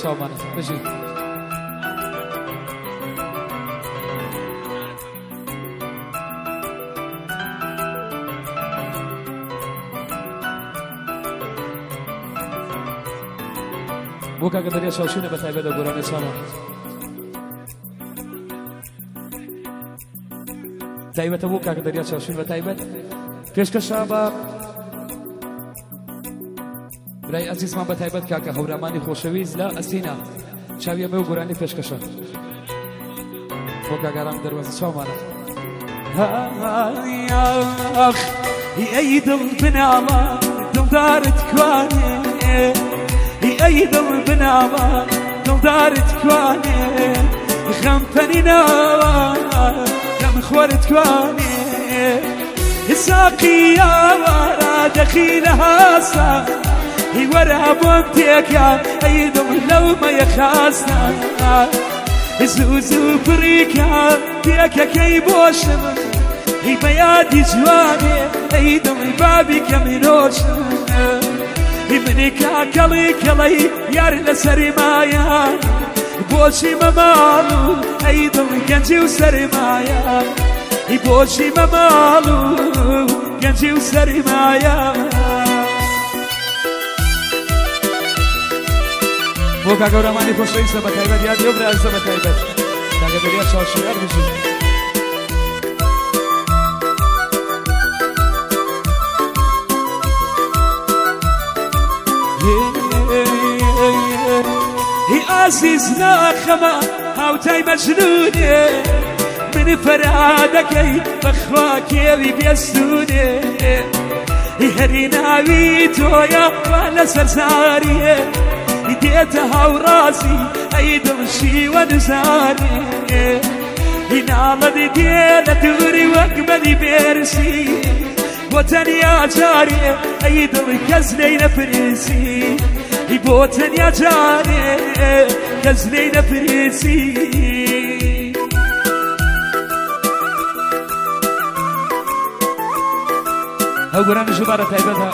چاومانە بژی. بۆ کاکە دەریا چاوشینە بە تایبەت گۆرانیە چاومان تایبەتە بۆ کاکە دەریا چاوشین بە تایبەت پێشکەشە بە برای ئەزیزمان بە تایبەت کاکە هەورامانی خۆشەویست لە ئەسینا چاویە بەو گۆرانی پێشکەشە بۆ کاکارام دەروازە چاومانە. ئەی دڵ بناڵە دڵدارت کوانێ، ئەی دڵ بناڵە دڵدارت کوانێ، غەم پەنی ناوە غەم خۆرت کوانێ، ساقی یاوارە دەخیلە هاسا هیوەرە بۆم تێکا ئەی دڵ لەو مەیە خاسا، زوو زوو پڕیکا تێکەکەی بۆشم، هی بە یادی جوانێ ئەی دڵی بابی کەمینۆشم، هی منی کاکەڵی کەڵەی یار لەسەری مایە، بۆچی مەماڵ و ئەی دڵی گەنجی و سەری مایە، هی بۆچی مەماڵ و گەنجی و سەری مایە. بۆ کاکەورامانی خۆشەویستە بە تایبەت یاد لێو برازە بە تایبەت کاکە دەریا چاوشین هەر بژی. هی ئازیز ناخەمە هاوتای مەجنونێ، من فەرادەکەی بەخوا کێوی بێستونێ، هەری ناوی تۆیە وا لەسەر زاریێ، دێتە هاوڕازی ئەی دڵ شیوە نزانێ، هیناڵەدی دێ لە دووری وەک بەدی بێرسی، بۆ تەنیا جارێ ئەی دڵ کەس لێی نەپرسی، بۆ تەنیا جارێ کەس لێی نەپرسی. ئەو گۆرانی ژوبارە تایبەتە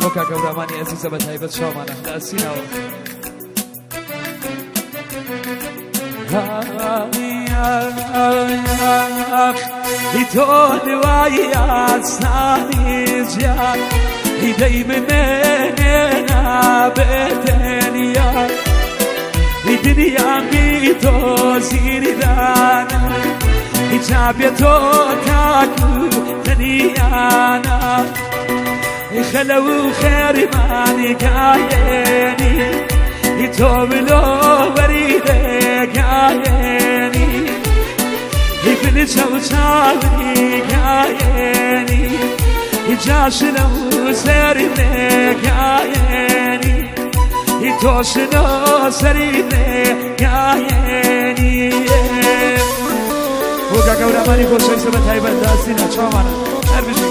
بۆ کاکەورامانی ئەزیزە بە تایبەت چاومانە لە ئەسیناوە. تۆ نوای ئاسانی جیان هیدەی بمێنێ نابێتێنیا، دنیام بی تۆ زیردانە، هیچ بێ تۆ تاکو تەنیانە، خەلە و خێرمانی گایێنی تۆ بلۆ وەریدێ گایێنی، بلچە و چاونی گایێنی جاشنە و سەری گایێنی تۆشنۆ سەری گایێنی. بۆ کاکەورامانی خۆشەویستە بە تایبەت لە ئەسینا چاومانە هەر بژی.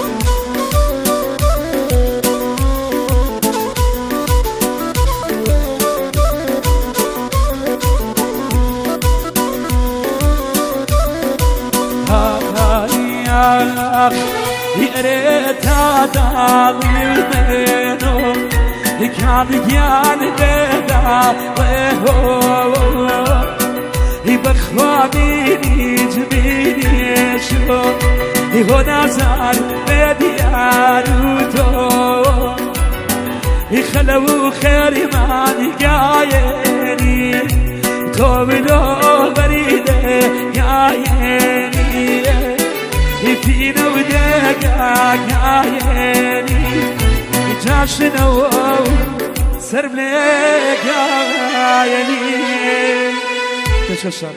ئەرێ تا داڵی منۆ کاڵی گیان بێدا ڕێهۆ، بەخوا بینی جبینی شۆ هۆ نازار بێ دیار و تۆ، خەلە و خێریمانی گایێنی تۆ بلۆ بەریدێ گایێنی، پینە و دێگا گایێنی جاشنەوە سەر لێ گایێنی. پێشکەشە